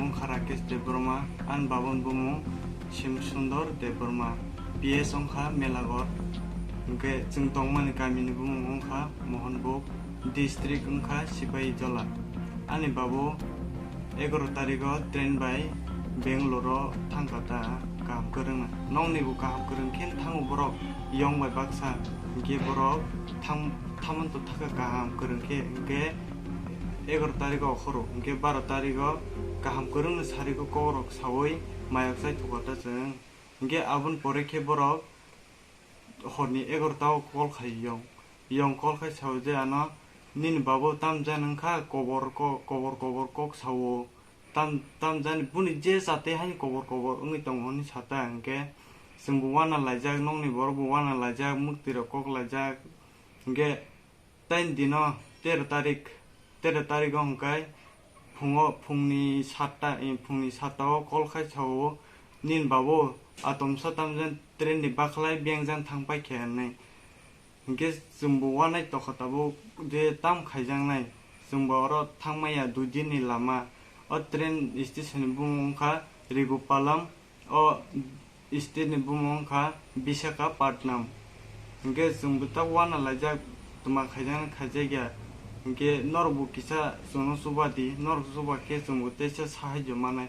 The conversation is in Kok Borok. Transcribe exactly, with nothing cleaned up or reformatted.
Wngkha Rakesh Debbarma, ani babani bumung Shim Sundor Debbarma, P S wngkha Melagot, hwnkhe chwng tongmani kamini bumung wngkha Mohonbuk, district wngkha Sipahijola. Ani babu egaro tarigo train bai Bangalore o thangkha ta kaham kwrwngna. Nokni bo kaham kwrwng khe thango borok yong bai baksa, hwnkhe borok tham-, thaman to thaka kaham kwrwng khe, hwnkhe egaro tarigo okhoro, hwnkhe baro tarigo kaham kwrwngni sarigo kokrok saui mayok chai thuka ta chwng. Hwnkhe aboni pore khe borok horni egaro ta o call khai yong. Yong call khai sao je ano, "Nini babu tamjani wngkha, kobor ko-, kobor kobor kok sao. Tam, tamjani buni je jate haino kobor kobor wngwi tongo," hwnwi sata hwnkhe chwngbo wana laijak, nokni borokbo wana laijak, mwktwirok kok laijak. Hwnkhe tei dino tero tarik, tero tarigo hwnkhe phungo, phungni satta, eh, phungni satta o call khai sao, "Nini babu atomsa tamjani train ni bakhlai bengjan thang paikha," hwnwi. Hwnkhe chwngbo wanai tokha tabuk je tam khaijaknai, chwngbo oro thangmaya dui din ni lama. O train station ni bumung wngkha Rigupalam, o state ni bumung wngkha Visakhapatnam. Hwnkhe chwngbo ta wana laijak, twma khaijaknai khaijakya. Hwnkhe norokbo kisa chwngno chuba di, norok chuba khe chwngbo teisa sahajyo manai.